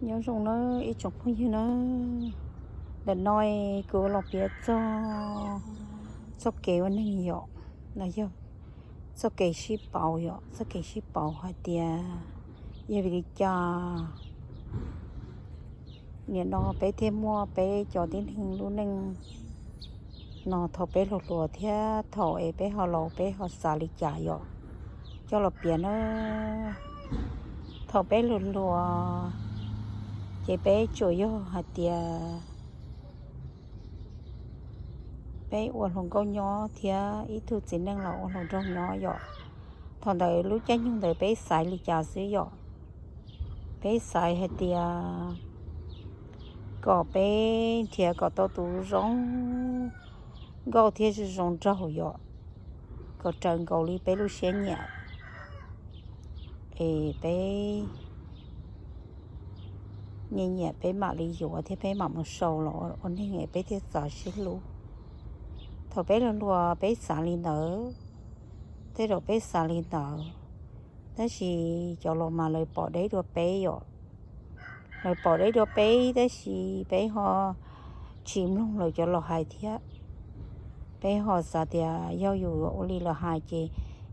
Nyob zoo nawb ib tsoom phooj ywg nawb. Ntawm no kuv los piav txog txoj kev ua neeg yom, no yog txoj kev sib pauv yom, txoj kev sib pauv hais tias yog vim li cas nim no peb thiaj muaj peb cov tib neeg lub neej no thaum peb hluas hluas thiab thaum es peb ho laus peb ho xav li cas yom. Coj los piav na, thaum peb hluas hluas ces peb tsuas yog hais tias peb ua hluas nkauj nyob thiab ib tug txiv neej los ua hluas nraug nyob yom. Thaum ntawd lub caij nyoog ntawd peb xaiv li cas xwb yom, peb xaiv hais tias kom peb nrhiav kom tau tus zoo nkauj thiab zoo zoo nraug yom, kom raws nkaus li peb lub siab nyiam es peb nyiam nyiam peb mam li yuav thiab peb mam mus sau los ua neeg es peb thiaj txaus siab hlub. Thaum peb hluas hluas peb xav li ntawd, tej zaum peb xav li ntawd, tab sis cov laus mas lawv pom deb dua peb yom. Lawv pom deb dua peb tab sis peb ho tsis mloog lawv cov laus hais thiab. Peb ho xav tias yog yus ua li lawv hais ces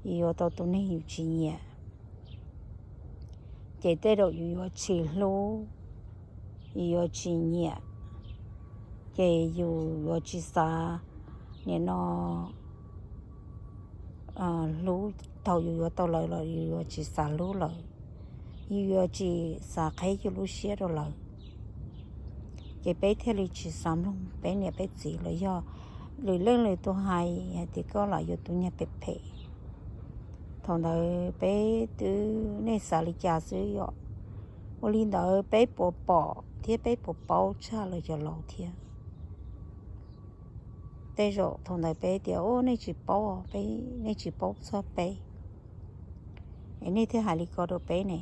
yus yuav tau tus neeg yus tsis nyiam, ces tej zaum yus yuav tsis hlub, yus yuav tsis nyiam, ces yus yuav tsis xav nim no hlub. Thaum yus yuav tau lawv los yus yuav tsis xav hlub lawv, yus yuav tsis xav qheb yus lub siab rau lawv. Ces peb thiaj li tsis xav mloog peb niam peb txiv los yog lwm leej lwm tus hais hais tias koj lam yuav tus niag phem phem. Thaum ntawd peb twb nej xav li cas xwb yom. Ua li ntawd peb puas pom thiab peb puas paub tshaj lawv cov laus thiab? Tej zaum thaum ntawd peb tias u nej tsis paub, nej tsis paub txog peb, es nej thiaj hais li ko rau peb ne.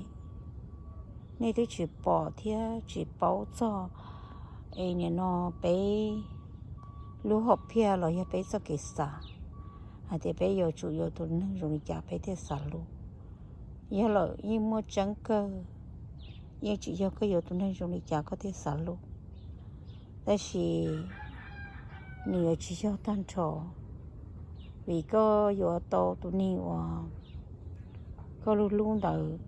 Nej twb tsis pom thiab tsis paub txog es nim no peb lub hom phiaj los yog peb txoj kev xav hais tias peb yuav tsum yuav tus neeg zoo li cas peb thiaj xav hlub. Yog lawm yeej muaj tseeb kawg, yeej tsis yog koj yuav tus neeg zoo li cas koj thiaj xav hlub. Tab sis nws yuav tsis yog tag nrho, vim koj yuav tau tus neeg uas koj hlub hlub ntawd,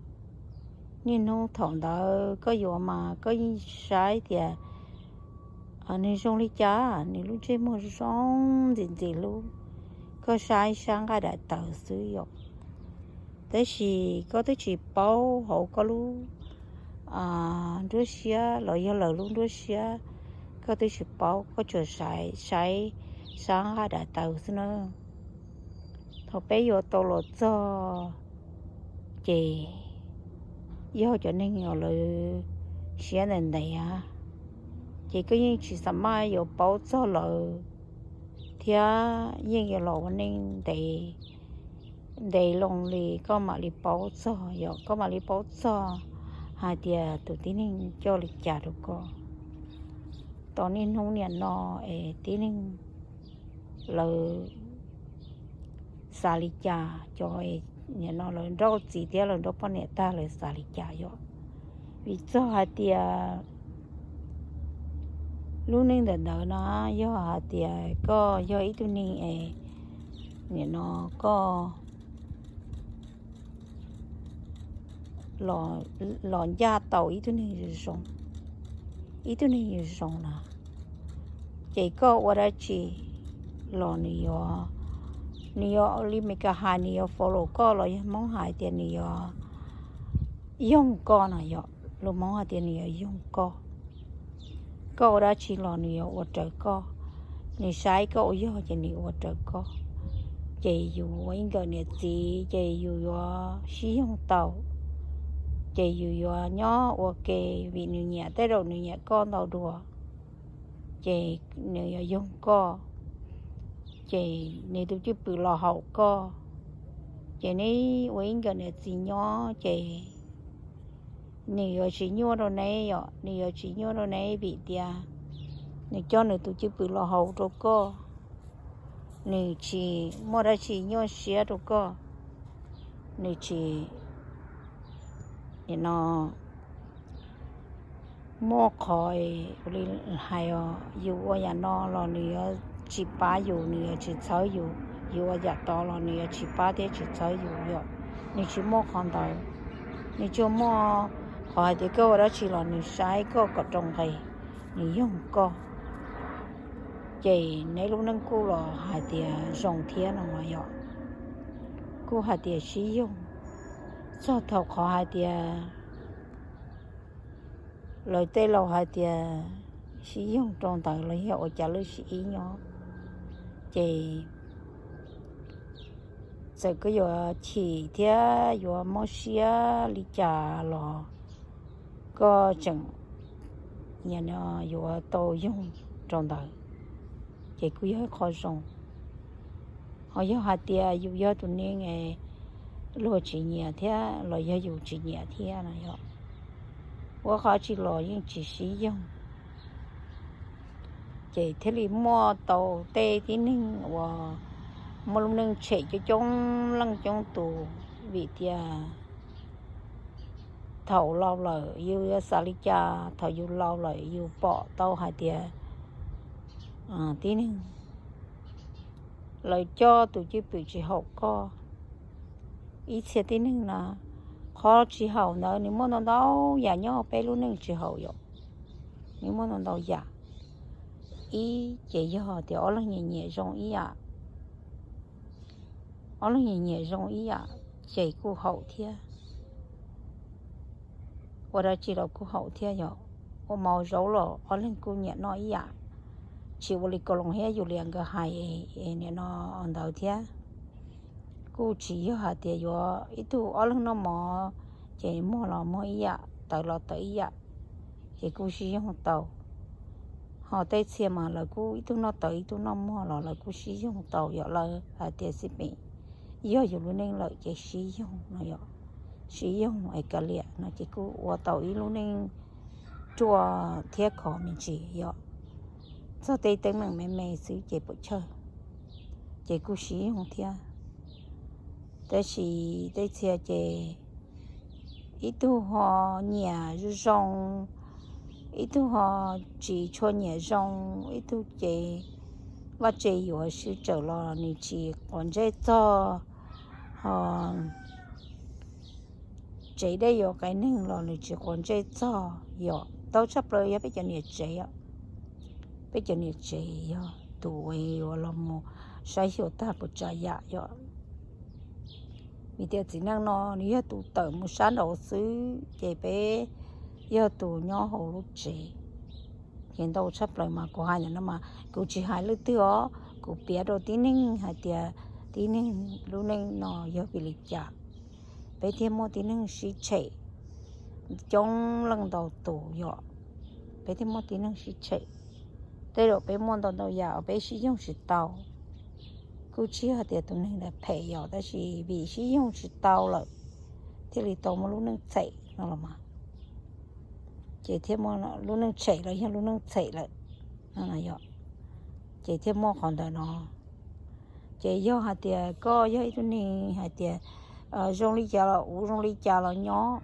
niaj hnub thaum ntawd koj yuav mas koj yeej saib tias nws zoo li cas, nws lub ntsej muag zoo ntxim ntxim hlub, koj saib sab nqaij daim tawv xwb yom. Tab sis koj twb tsis paub hauv koj lub nruab siab los yog lawv lub nruab siab, koj twb tsis paub, koj tsuas saib sab nqaij daim tawv xwb na. Thaum peb yuav tau los txog ces yog cov neeg uas lawv siab ntev ntev, ces koj yeej tsis xav maj yuav paub txog lawv thiab yeej yuav los ua neej ntev ntev loo li koj mam li paub txog, yog koj mam li paub txog hais tias tus tib neeg coj li cas rau koj. Tau niaj hnub niam no es tib neeg lawv xav li cas, cov niam no lawv nrauj txiv thiab lawv nrauj poj niam tag lawv xav li cas yom. Vim txog hais tias lub neej ntawm ntawd na, yog hais tias koj yog ib tug neeg es niam no koj los ncaj tau ib tug neeg zoo, ib tug neeg zoo na, ces koj ua dab tsi los nws yuav, nws yuav li Meskas hais nws yuav follow koj los yog Hmoob hais tias nws yuav yoog koj na yom, lus Hmoob hais tias nws yuav yoog koj. Koj ua dab tsi los nws yuav ua raws koj, nws saib koj ua yog ces nws ua raws koj. Ces yus ua ib nkawm niam txiv ces yus yuav sib yoog tau, ces yus yuav nyob ua ke vim nws nyiam, tej zaum nws nyiam koj ntau dua, ces nws yuav yoog koj, ces nws tus cwj pwm los haum koj, ces neb ua ib nkawm niam txiv nyob ces nws yuav tsis nyuaj rau neb yom, nws yuav tsis nyuaj rau neb vim tias nws coj nws tus cwj pwm los haum rau koj, nws tsis muaj dab tsi nyuaj siab rau koj, nws tsis, no, muaj qhov ua li hais os, yus ua yam no los nws yuav tsis pab yus, nws yuav tsis txhawb yus, yus ua yam tod los nws yuav tsis pab thiab tsis txhawb yus yom. Nws tsis muaj qhov ntawd, nws tsuas muaj qhov hais tias koj ua dab tsi los nws saib koj kom rau nqes, nws yoog koj. Ces neb lub neej kuj los hais tias zoo thiab no mas yom. Kuj hais tias sib yoog, txog thaum qhov hais tias lawv tej laus hais tias sib yoog rau ntawd los yog ua cas lub sib ib nyob, ces txawm koj yuav chim thiab yuav mob siab li cas los koj tseem yuav tau yoog rau ntawd, ces kuj yog ib qho zoo. Ho yog hais tias yus yog tus neeg luag tsis nyiam thiab los yog yus tsis nyiam thiab no yog, ua qhov tsis los yeej tsis sib yoog. Ces thiaj li muaj tau tej tib neeg uas muaj lub neej tshem coob coob leej coob tus, vim tias thaum laus lawm yus yuav xav li cas, thaum yus laus lawm yus pom tau hais tias tib neeg lawv coj tus cwj pwm tsis haum koj. Ib txhia tib neeg na, qhov tsis haum ntawd nws muaj ntau ntau yam nyob peb lub neej tsis haum yom. Nws muaj ntau ntau yam. Ib ces yog tias ob leeg nyiam nyiam zoo ib yam, ob leeg nyiam nyiam zoo ib yam, ces kuj haum thiab. Ua dab tsi los kuj haum thiab yom. Ua mov zaub los ob leeg kuj nyiam noj ib yam, tsis ua li Kaus Loos thiab Yus Lias nkawd hais nim no ntawd thiab. Kuj tsis yog hais tias yuav ib tug ob leeg noj mov ces muag los muag ib yam, tawv los tawv ib yam, ces kuj sib yoog tau. Ho tej txhia mas lawv kuj ib tug noj tawv ib tug noj muag los lawv kuj sib yoog tau yom. Lawv hais tias xij peem yog yus lub neej lawm ces sib yoog no yom. Sib yoog es kav liam no ces kuj ua tau ib lub neej ruaj thiab khov me ntsis yom. Txog tej teeb meem me me xwb ces puas chawj, ces kuj sib yoog thiab. Tab sis tej txhia ces ib tug ho nyiam zoo zoo, ib tug ho tsis tshua nyiam zoo, ib tug ces vaj tse yuav sib tsawm los nws tsis quav ntsej txog, ho tsev dej yuav qias neeg los nws tsis quav ntsej txog yom. Ntau tshaj plaws yog peb cov niam tsev, peb cov niam tsev yog tus uas yuav los mus saib xyuas tag puas tsav yam yom. Vim tias txiv neej no nws yog tus tawm mus sab nraud xwb ces peb yog tus nyob hauv lub tsev. Ces ntau tshaj plaws mas kuv hais ntawm no mas kuv tsis hais leej twg os, kuv piav rau tib neeg hais tias tib neeg lub neej no yog vim li cas. Peb thiaj muaj tib neeg sib tshem coob leej ntau tus yom. Peb thiaj muaj tib neeg sib tshem. Tej zaum peb muaj ntau ntau yam uas peb sib yoog tsis tau. Kuj tsis yog tias tus neeg ntawd phem yom, tab sis vim sib yoog tsis tau lawm thiaj li tau muaj lub neej txhem no los mas. Ces thiaj muaj lub neej tshem los yog lub neej txhem lawm no yom. Ces thiaj muaj qhov ntawd no. Ces yog hais tias koj yog ib tug neeg hais tias zoo li cas los ua zoo li cas los nyob,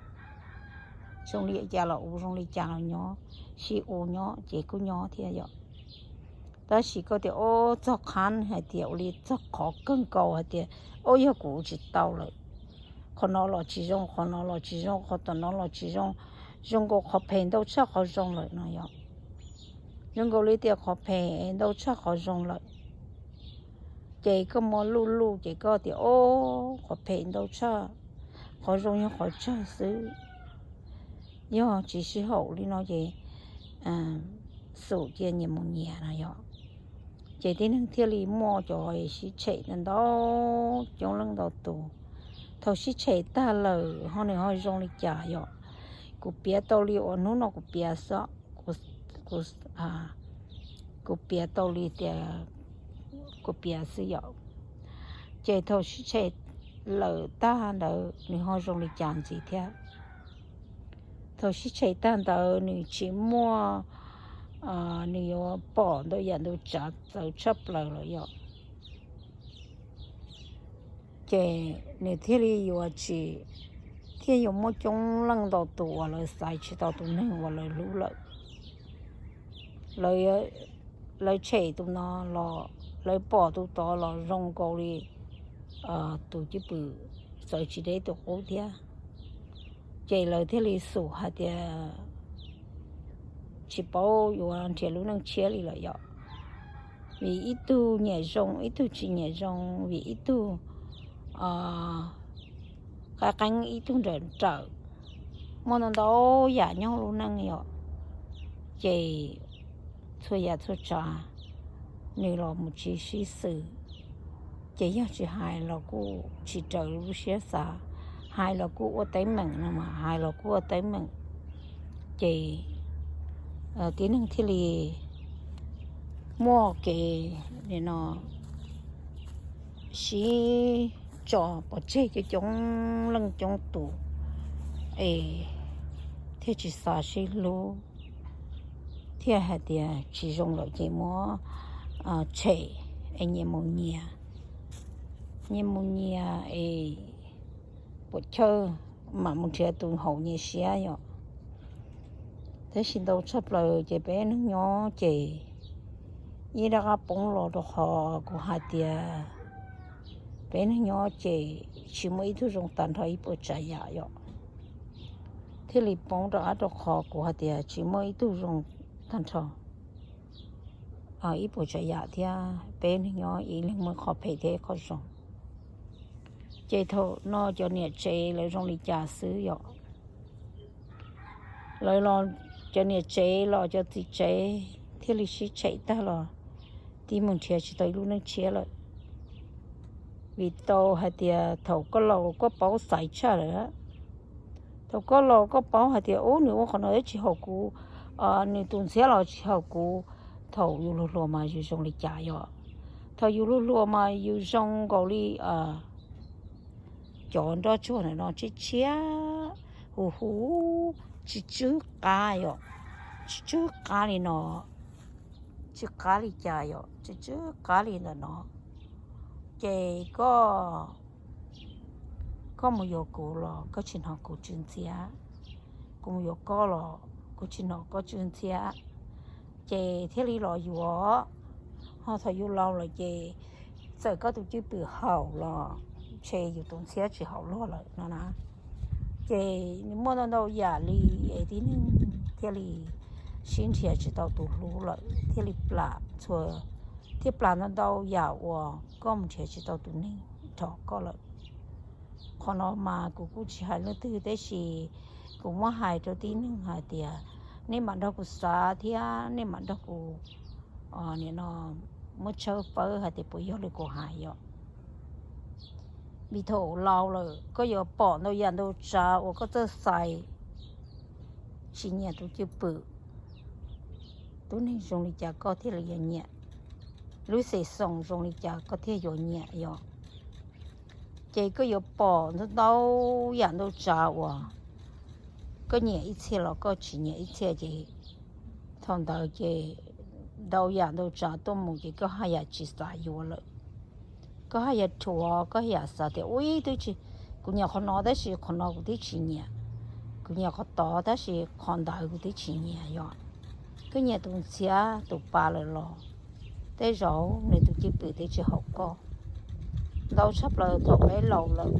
zoo li cas los ua zoo li cas los nyob, sib ua nyob ces kuj nyob thiab yom. Tab sis koj tias ua txog qhov hais tias ua li txog qhov kawg nkaus hais tias ua yog kuv tsis tau lawm, qhov no los tsis zoo, qhov no los tsis zoo, qhov tom no los tsis zoo, zoo nkaus qhov phem ntau tshaj qhov zoo lawm no yom. Zoo nkaus li tias qhov phem ntau tshaj qhov zoo lawm. Ces koj muab luj luj ces koj tias o, qhov phem ntau tshaj, qhov zoo yog qhov tsawg xwb. Yog tsis sib haum li no ces xum cia nyias mus nyias no yom. Ces tib neeg thiaj li muaj cov sib tshem ntau ntau, coob leej ntau tus. Thaum sib tshem tag lawm ho nws ho zoo li cas yom? Kuv piav tau li uas hnub no kuv piav xwb, kuv piav tau li tias kuv piav xwb yom. Ces thaum sib tshem lawm tag ntawd nws ho zoo li cas ntxiv thiab? Thaum sib tshem tag ntawd nws tsis muaj, nws yuav pom ntau yam ntau tsav txawv tshaj plaws lawm yom. Ces nws thiaj li yuav tsis, thiaj yuav muaj coob leej ntau tus uas lawv xaiv tsis tau tus neeg uas lawv hlub lawm. Lawv tshem tus no los lawv pom tus tod los zoo nkaus li tus cwj pwm txawv tsis deb tus qub thiab. Ces lawv thiaj li xum hais tias tsis paub yuav nrhiav lub neej tshiab li lawm yom. Vim ib tug nyiam zoo ib tug tsis nyiam zoo, vim ib tug qab qeeb ib tug nrawm nrawm, muaj ntau ntau yam nyob lub neej yom. Ces txhua yam txhua tsav nws los mus tsis sib xws. Ces yog tsis hais los kuj tsis raws lub siab xav, hais los kuj ua teeb meem no mas, hais los kuj ua teeb meem. Ces tib neeg thiaj li muaj kev no sib tso pov tseg coob coob leej coob tus, es thiaj tsis xav sib hlub, thiaj hais tias tsis zoo lawm ces muab tshem, es nyias mus nyias, nyias mus nyias es puas chawj mam mus nrhiav tus haum nyias siab yom. Tab sis ntau tshaj plaws ces peb neeg nyob ces ib rab qab poob los rau qhov kuv hais tias peb neeg nyob ces tsis muaj ib tug zoo tag nrho ib puas tsav yam yom. Thiaj li poob rov qab rau qhov kuv hais tias tsis muaj ib tug zoo tag nrho ib puas tsav yam thiab, peb neeg nyob ib leeg muaj qhov phem thiab qhov zoo. Ces thaum no cov niam tsev lawv zoo li cas xwb yom. Lawv los, cov niam tsev los cov txiv tsev thiaj li sib tshem tag los tib mus nrhiav tsis tau ib lub neej tshiab lawm. Vim tau hais tias thaum koj laus koj paub xaiv tshaj lawm, thaum koj laus koj paub hais tias ub nws ua qhov no twb tsis haum kuv, nws tus ntxhiab los tsis haum kuv. Thaum yus hluas hluas mas yus zoo li cas yom? Thaum yus hluas hluas mas yus zoo nkaus li cov nroj tsuag ntawm no tshiab tshiab, huv huv, tsis tswb qab yom, tsis tswb qab li no, tsis qab li cas yom, tsis tswb qab li ntawm no. Ces koj, koj mus yuav kuv los koj tsis hnov kuv tsw ntxhiab, kuv mus yuav koj los kuv tsis hnov koj tsw ntxhiab, ces thiaj li los yuav. Ho thaum yus laus lawm ces txawm koj tus cwj pwm haum los ntshe yus tus ntxhiab tsis haum luag lawm no na. Ces nws muaj ntau ntau yam li es tib neeg thiaj li sib nrhiav tsis tau tus hlub lawm, thiaj li plam txhua, thiaj plam ntau ntau yam uas koj mus nrhiav tsis tau tus neeg nrog koj lawm. Qhov no mas kuv kuj tsis hais leej twg tab sis kuv muab hais rau tib neeg hais tias nej mam nrog kuv xav thiab nej mam nrog kuv nim no muab tshawb fawb hais tias puas yog li kuv hais yom. Vim thaum laus lawm koj yuav pom ntau yam ntau tsav uas koj txawj xaiv, tsis nyiam tus cwj pwm, tib neeg zoo li cas koj thiaj li yuav nyiam, lub xes xoos zoo li cas koj thiaj yuav nyiam yom. Ces koj yuav pom ntau ntau yam ntau tsav uas koj nyiam ib txhia los koj tsis nyiam ib txhia ces thaum ntawd ces ntau yam ntau tsav tuaj mus ces koj haj yam tsis xav yuav lawm. Koj haj yam rhuav, koj haj yam xav tias ub twb tsis, kuv nyiam qhov no tab sis qhov no kuv twb tsis nyiam, kuv nyiam qhov tod tab sis qhov ntawd kuv twb tsis nyiam yom. Koj nyiam tus ntxhiab tus pa lawm los tej zaum nws tus cwj pwm twb tsis haum koj. Ntau tshaj plaws thaum peb laus lawm,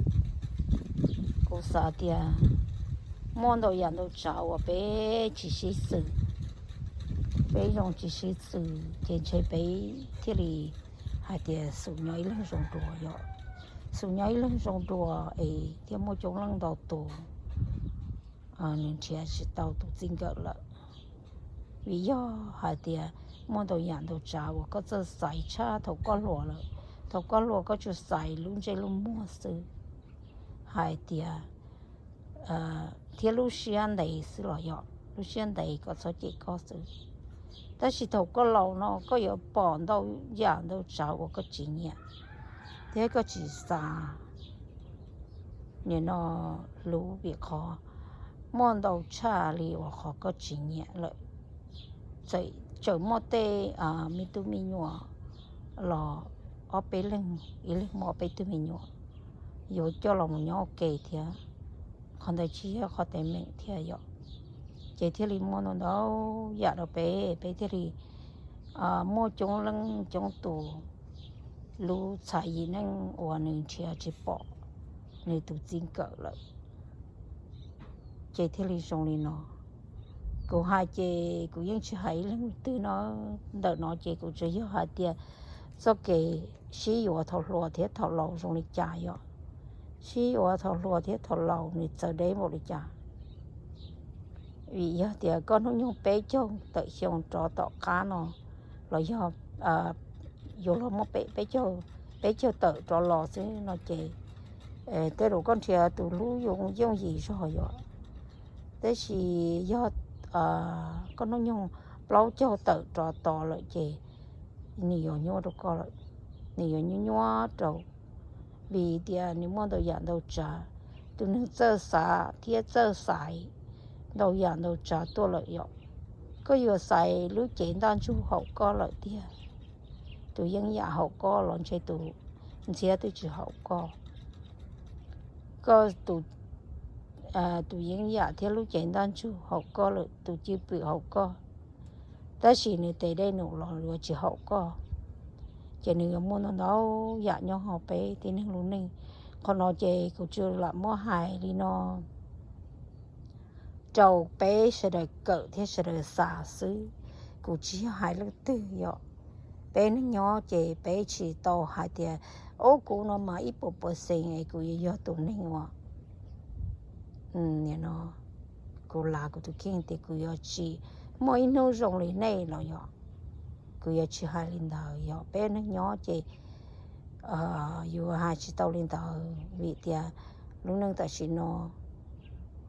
kuv xav tias muaj ntau yam ntau tsav uas peb tsis sib xws, peb zoo tsis sib xws ces ntshe peb thiaj li hais tias xum nyob ib leeg zoo dua yom. Xum nyob ib leeg zoo dua es thiaj muaj coob leej ntau tus nws nrhiav tsis tau tus txij nkawm lawm. Vim yog hais tias muaj ntau yam ntau tsav uas koj txawj xaiv tshaj thaum koj hluas lawm. Thaum koj hluas koj tsuas xaiv lub ntsej lub muag xwb, hais tias thiab lub siab ntev xwb los yog lub siab ntev kom txhob cem koj xwb. Tab sis thaum koj laus no koj yuav pom ntau yam ntau tsav uas koj tsis nyiam thiab koj tsis xav nim no hlub vim qhov muaj ntau tshaj li uas qhov koj tsis nyiam lawm. Txawm muaj tej me tub me nyuam los ob peb leeg, ib leeg muaj ob peb tug me nyuam, yuav coj los mus nyob ua ke thiab. qhov ntawd tsis yog qhov teeb meem thiab yom. Ces thiaj li muaj ntau ntau yam rau peb, peb thiaj li muaj coob leej coob tus lub txhais yim neej uas nws nrhiav tsis pom nws tus txij nkawm lawm. Ces thiaj li zoo li no. Kuv hais ces kuv yeej tsis hais ib leeg twg no. Ntawm no ces kuv tsuas yog hais tias txoj kev sib yuav thaum hluas thiab thaum laus zoo li cas yom. Sib yuav thaum hluas thiab thaum laus nws txawv deb npaum li cas. Vim yog tias koj hnub nyoog peb caug tawm xyoo rov tom qab no los yog yuav luag muab peb caug tawm rov los xwb no ces tej zaum koj nrhiav tus hlub yooj yim zog yom. Tab sis yog koj hnub nyoog plaub caug tawm rov tos lawm ces nws yuav nyuaj rau koj lawm, nws yuav nyuaj nyuaj rau, vim tias nws muaj ntau yam ntau tsav. Tus neeg txawj xav thiab txawj xaiv ntau yam ntau tsav tuaj lawm yom. Koj yuav xaiv lub cev ntaj ntsug haum koj lawm tiag, tus yeeb yam haum koj los ntshe tus ntxhiab twb tsis haum koj. Koj tus yeeb yam thiab lub cev ntaj ntsug haum koj lawm, tus cwj pwm haum koj, tab sis nws tes dej num los yuav tsis haum koj. Ces nws yuav muaj ntau ntau yam nyob hauv peb tib neeg lub neej. Qhov no ces kuv tsuas lam muab hais li no rau peb sawv daws kawm thiab sawv daws xav xwb. Kuv tsis yog hais leej twg yom. Peb neeg nyob ces peb tsis tau hais tias, o, kuv no mas ib puas pawv xees es kuv yuav yog tus neeg uas, no, kuv lav kuv tus kheej tias kuv yuav tsis muaj ib hnub zoo li nej los yog, kuv yuav tsis hais li ntawd yom. Peb neeg nyob ces yuav hais tsis tau li ntawd vim tias lub neej tam sim no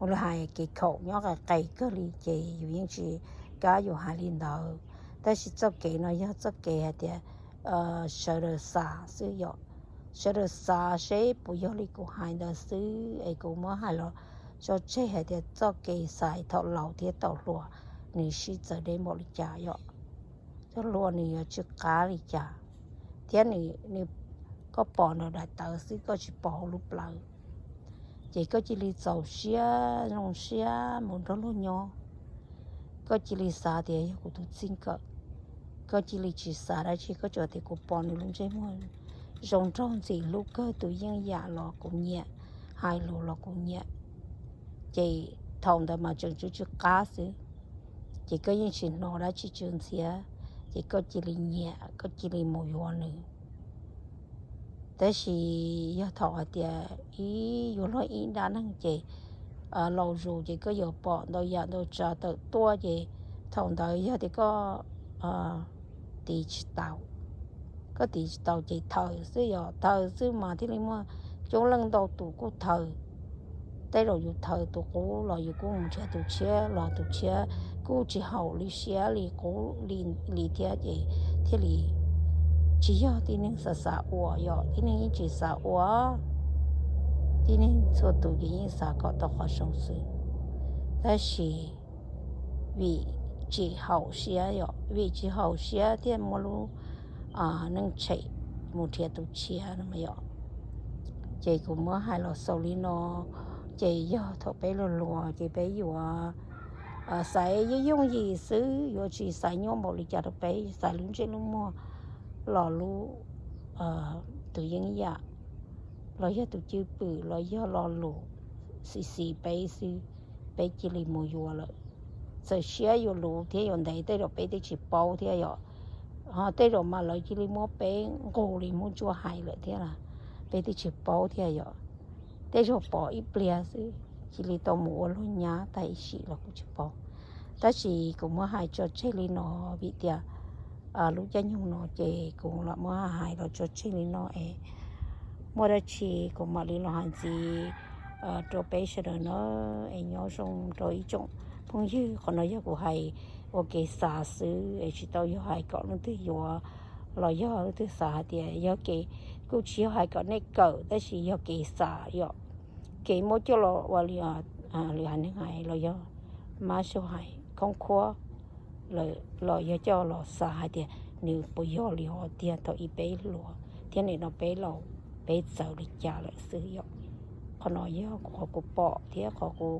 ua li hais kev khaum nyob qis qis kawg li ces yus yeej tsis kam yuav hais li ntawd. Tab sis txoj kev no yog txoj kev hais tias sawv daws xav xwb yom. Sawv daws xav seb puas yog li kuv hais ntawd xwb es kuv muab hais los tso tseg hais tias txoj kev xaiv thaum laus thiab thaum hluas nws sib txawv deb npaum li cas yom. Thaum hluas nws yuav tsw qab li cas, thiab nws, koj pom nws daim tawv xwb koj tsis pom hauv lub plawv, ces koj cia li txaus siab zoo siab mus nrog luag nyob. Koj cia li xav tias yog kuv tus txij nkawm. Koj cia li tsis xav dab tsi, koj tsuas tias kuv pom nws lub ntsej muag zoo nraug ntxim hlub kawg, tus yeej yam los kuv nyiam, hais lus los kuv nyiam. Ces thaum ntawd mas tseem tsw tsw qab xwb, ces koj yeej tsis hnov dab tsi tsw ntxhiab, ces koj cia li nyiam, koj cia li mus yuav nws. Tab sis yog thaum hais tias ib yuav luag ib nrab neeg ces laus zus ces koj yuav pom ntau yam ntau tsav tawm tuaj ces thaum ntawd yog tias koj tiv tsis tau, koj tiv tsis tau ces thawm xwb yom. Thawm xwb mas thiaj li muaj coob leej ntau tus kuj thawm. Tej zaum yus thawm tus qub los yus kuj mus nrhiav tus tshiab los tus tshiab kuj tsis haum li siab li qub li thiab ces thiaj li tsis yog tib neeg xav xav ua yom. Tib neeg yeej tsis xav ua, tib neeg txhua tus ces yeej xav kom tau qhov zoo xwb. Tab sis vim tsis haum siab yom, vim tsis haum siab thiaj muaj lub neej tshem mus nrhiav tus tshiab no yom. Ces kuv muab hais los xaus li no, ces yog thaum peb luag luag ces peb yuav xaiv yooj yooj yim xwb, yuav tsis xaiv nyuaj npaum li cas rau peb, xaiv lub ntsej lub muag los lub tus yeeb yam los yog tus cwj pwm los yog lo lus xis xis peb xwb, peb cia li mus yuav lawm. Txawm siab yuav luv thiab yuav ntev tej zaum peb twb tsis paub thiab yom. Ho tej zaum mas lawv cia li muab peb nqug li muab ntsuab hais lawm thiab, peb twb tsis paub thiab yom. Tej zaum pom ib pliag xwb cia li tau mus ua luag nyab tag ib sim los kuv tsis paub. Tab sis kuv muab hais tso tseg li no vim tias lub caij nyoog no ces kuv los muab hais los tso tseg li no es muaj dab tsi kuv mam li los hais ntxiv rau peb sawv daws na. Es nyob zoo rau ib tsoom phooj ywg, qhov no yog kuv hais ua kev xav xwb es tsis tau yog hais kom leej twg yuav los yog leej twg xav hais tias yog kev, kuj tsis yog hais kom nej kawm tab sis yog kev xav yom. Kev muab coj los ua li, li hais neeg hais los yog mab sib hais khoob khuab los yog coj los xav hais tias nws puas yog li hov tiag thaum ub peb hluas thiab nim no peb laus, peb txawv li cas lawm xwb yom. Qhov no yog qhov kuv pom thiab qhov kuv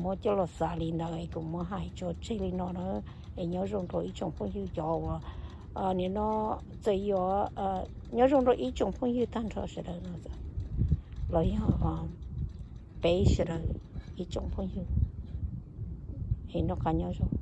muab coj los xav li ntawd es kuv muab hais tso tseg li no na. Es nyob zoo rau ib tsoom phooj ywg cov uas nim no txawm yuav, nyob zoo rau ib tsoom phooj ywg tag nrho sawv daws no los yog peb sawv daws ib tsoom phooj ywg, es noj qab nyob zoo.